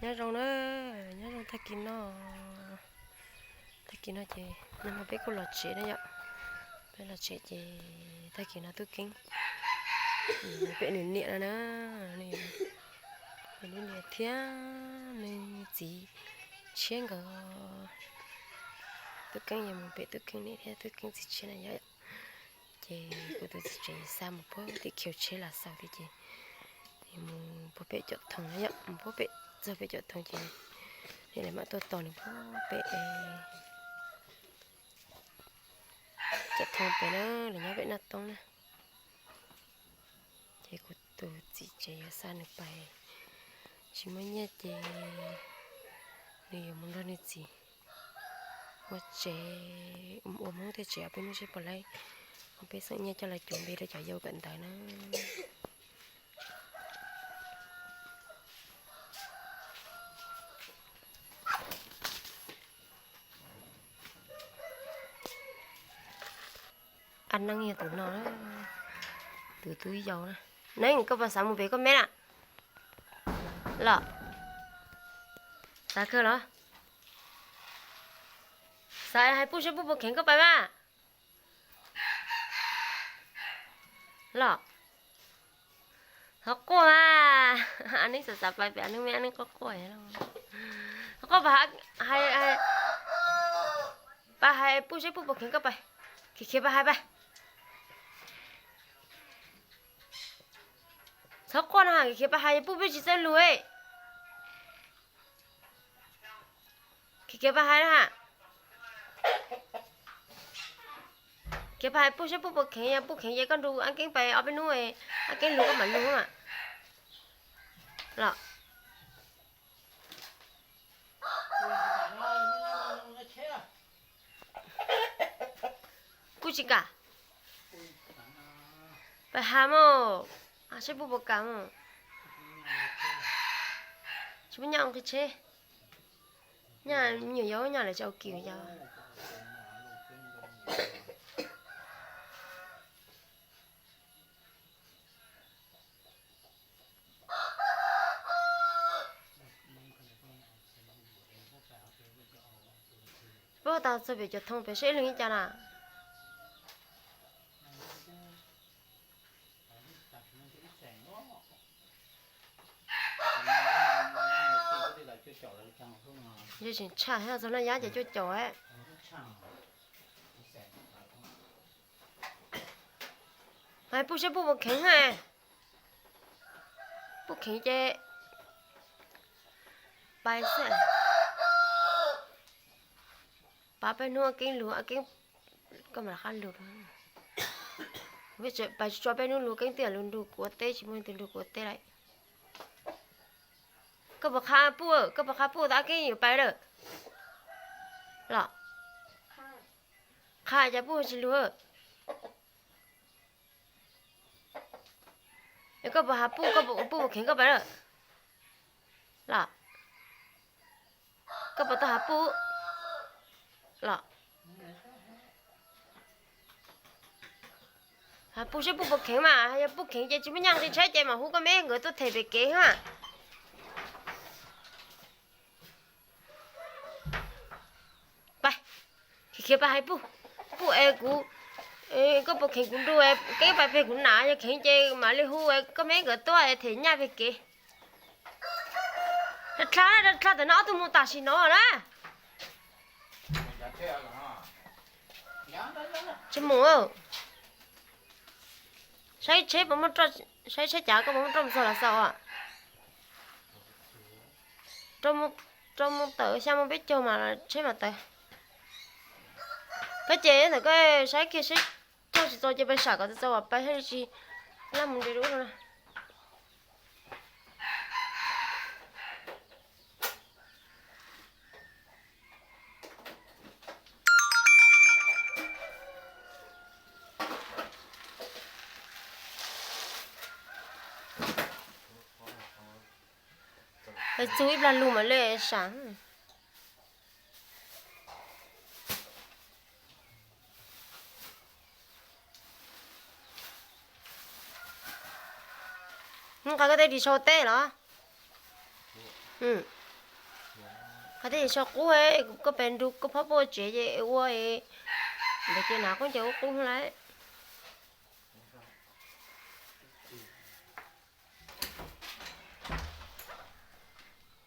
Nyob zoo na, nyob zoo tag kis no. Tag kis no ces nag hmo peb kuj los tsev na yom. Peb los tsev ces tag kis no Tub Keeb, pem nws niam no na, nws niam thiab nws txiv tshiab nkawd. Tub Keeb yuav mus pem Tub Keeb niam thiab Tub Keeb txiv tshiab na yom. Ces kuv tus txiv tsev xa mus puag tim khiv tsheb los xaus tiag ces mus puag pem cov thoob na yom, mus puag pem, txog pem cov thoob ces nws mam tuaj tos nws puag pem cov thoob pem na, los nyob pem Naj Toob na. Ces kuv tus txiv tsev yuav xa nws pais, tsis muaj nyiaj ces nws yuav mus nrog nws txiv ua tsev, ua Hmoob tej tsev os, peb hnub seb puas laib, peb xeem nyiaj coj los cuv npe rau cov yau kawm ntawv na. A Neeb yog tus no, tus tub yau na. Neeb, koj puas xav mus pem koj me na? Los, xav kawg los? Xav hais Puj seb Puj puas kheev koj pais mas. Los, thov quaj mas. A Neeb xav xav pais pem A Neeb me, A Neeb quaj quaj. Thov quaj, pais hais Puj seb Puj puas kheev koj pais. Khiav khiav pais hais pais. Txhob quaj no, khiav khiav pais hais, Puj pheej tsis txawj lus. Khiav khiav pais hais na. Khiav pais hais Puj seb Puj puas kheev, yog Puj kheev ces koj nrog Ab Keeb pais ob peb hnub, Ab Keeb lus koj mam lus mas. Los, kuj tsis kam. Pais hais mog, seb Puj puas kam mog. Tsis muaj nyiaj ua nqi tsheb. Nyiaj me nyuam yaus nyiaj lawv tsis ua kiag yog. Puab tau txog pem cov thoob pem seb ib leeg ib cas na. Yog tseem tshaj txog Naj Yab ces cuaj caum. Hais Puj seb Puj puas kheev na. Puj kheev ces pais xwb. Pab peb hnub Keeb lus, Keeb, koj mam rov qab lus. Pais tso peb hnub lus Keeb twb lus nrug kuv ua teb, tsis muaj leej twg nrug kuv ua teb lawm. Koj puas qha Puj, koj puas qha Puj tas Keeb yuav pais lawm los? Qha cas Puj tsis lus. Es koj puas has Puj, Puj puas kheev koj pais lawm los? Koj puas tau has Puj los? Has Puj seb Puj puas kheev mas, yog Puj kheev ces tsis muaj nyiaj nqi tsheb ces mam hu koj me nkawd tuaj them pem kev na. Pais, khiav khiav pais hais Puj, Puj es kuv, koj puas kheev kuv nrug Keeb pais pem kuv na, yog kheev ces mam li hu koj me nkawd tuaj them nyiaj pem kev. Dlha, dlha tawm no ob tug mus tam sim no na. Tsis mus. Saib tsheb puas muaj, saib tsheb cav koj puas muaj roj mus txog los xaus. Rau mus tawm xya moo peb caug mas tsheb mam tawm. Koj ces ntawm koj saib kiag seb caug tsis txaus ces pais sam kom txaus txaus pais thiaj li tsis laj mus nres dub no. Txug ib plag lug mam li sam. Nqa koj tej ris tsho teb los? Qhov tias sau qub, koj pes nrug koj phob puag tsev ces ua ntawd ces hnav khaub ncaws ua qub lawm.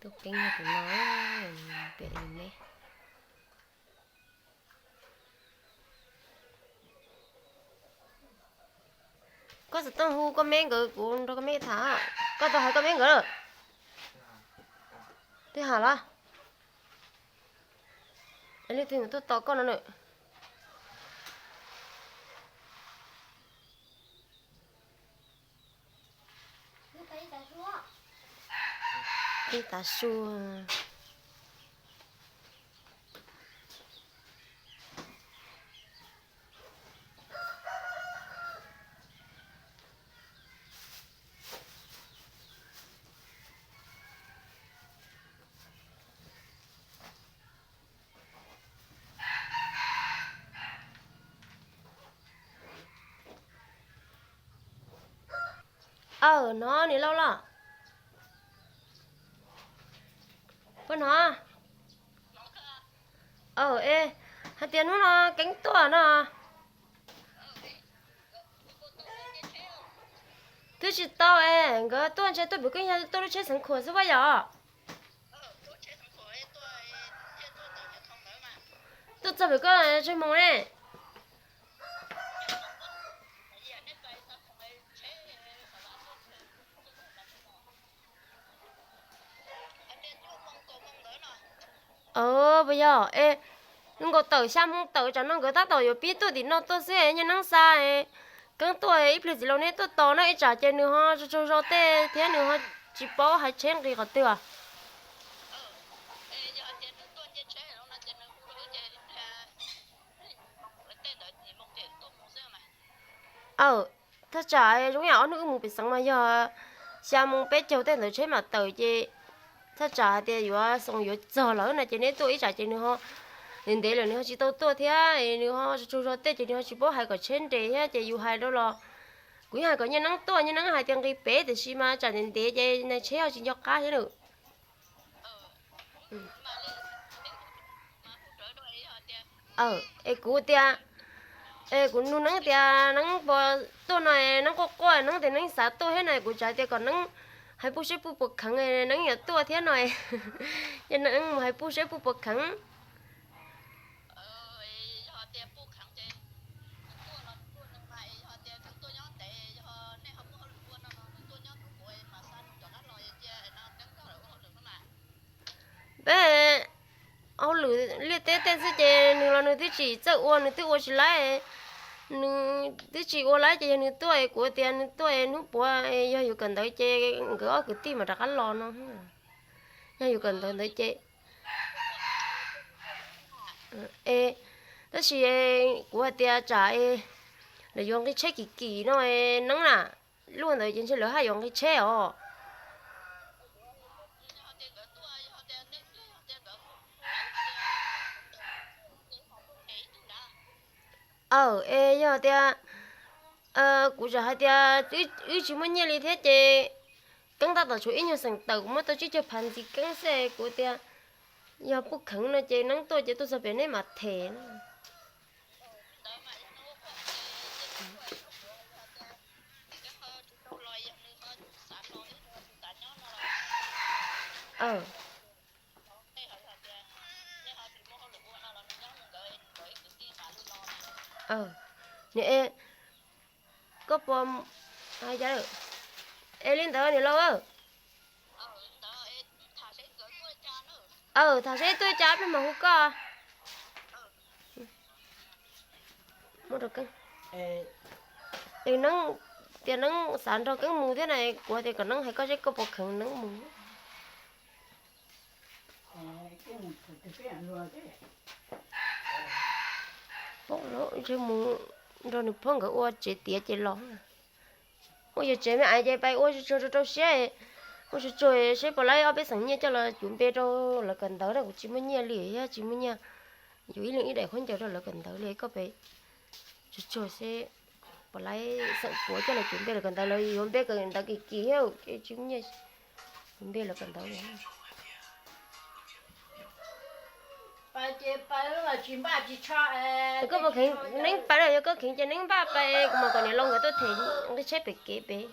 Tus qeeb yog tus no, pem me. Koj xav tuaj hu koj me nkawd, kuv nrog koj me tham. Koj tau hais koj me nkawd lawm? Twb hais los? Leej twg tuaj tos koj no na? Ib tav su. Aw, hnov niam laus los? Puas hnov? Aw, es hais tias hnub no Keeb tuaj no. Twb tsis tau es nkawd tuaj ntshe tuaj pem koj yog tuaj lub tsheb xeev khuam xwb puas yog? Tuaj txog pem koj tsawg moos ne? Puas yog es nkaus tawm xya moo tawm tsam no nkawd tab tom yuav pib tuaj tim no tuaj xwb, nyiaj neeb xa Keeb tuaj ib pliag txiv laus neb tuaj tos no ib tsam ces nws ho tsaug zog tej thiab nws ho tsis paub hais tsheb nqis qhov twg os. Aw, thaj tsam zoo yam ob hnub wb mus pem xeev mas yog xya moo peb caug tej ntawd tsheb mam tawm ces thaj tsam hais tias yuav xoo yuav txog lawm no ces neb tuaj ib tsam ces nws ho ntev ntev lawm nws ho tsis tau tuaj thiab nws ho tsaug zog tej ces nws ho tsis paub hais kom tsheb nres thiab ces yus hais rau los kuv yeej hais kom nyiaj neeb tuaj, nyiaj neeb hais tias nqis pem tiam sis mas tsam ntev ntev ces nws tsheb ho tsis nco qab thiab lawm. Es kuv tias, es kuv nug neeb tias neeb puas tuaj no, neeb quaj quaj, neeb tias neeb xav tuaj thiab no, kuv txawm hais tias kom neeb hais puj seb puj puas kheev, neeb yuav tuaj thiab no. Ces neeb mus hais puj seb puj puas kheev. Peb hauj lwm liaj teb tej xwb ces nws los nws twb tsis txawj ua, nws twb ua tsis laib, nws twb tsis ua laib ces yog nws tuaj, kuv tias nws tuaj hnub puav yog yus kawm ntawv ces nkawd ob kwv tij mam rov qab los no. Yog yus kawm ntawv ntawd ces, es, tab sis kuv hais tias tsam lawv yuav nqi tsheb kim kim no, neeb na, luaj ntawd ces ntshe lawv haj yuav nqi tsheb os. Aw, es yog tias kuv txawm hais tias wb tsis muaj nyiaj li thiab ces Keeb tab tom tshuav ib nyuag xeem tawm, kuv muab tau tsib caug phav ntxiv Keeb xwb, kuv tias yog puj kheev no ces neeb tuaj ces tuaj txog pem neb mam them. Koj puas, es li ntawd niam laus. Aw, tham seb tuaj cas peb mam hu koj. Tias neeb xav nrog Keeb mus thiab na, kuv tias kom neeb hais koj seb koj puas kheev neeb mus. Pom lawm, ntshe mus nrog nws phob nkawd ua tsev tiav ces los. Ua yog tsev me ais ces pais ua tsuag tsuag rau rau siab, ua tsuag tsuag seb puas laib ob peb xeem nyiaj coj los cuv npe rau lawv kawm ntawv na, kuv tsis muaj nyiaj li thiab tsis muaj nyiaj yuav ib leeg ib daim khaub ncaws rau lawv kawm ntawv li, koj pais tsuag tsuag seb puas laib xeem puav coj los cuv npe lawv kawm ntawv, lawv yuav npe kawm ntawv kim kim thiab ces tsis muaj nyiaj cuv npe lawv kawm ntawv li. Koj puas kheev neeb pais los yog koj kheev ces neeb npaj pais, kuv mam kom niam laus nkawd tuaj them nqi tsheb pem kev pem.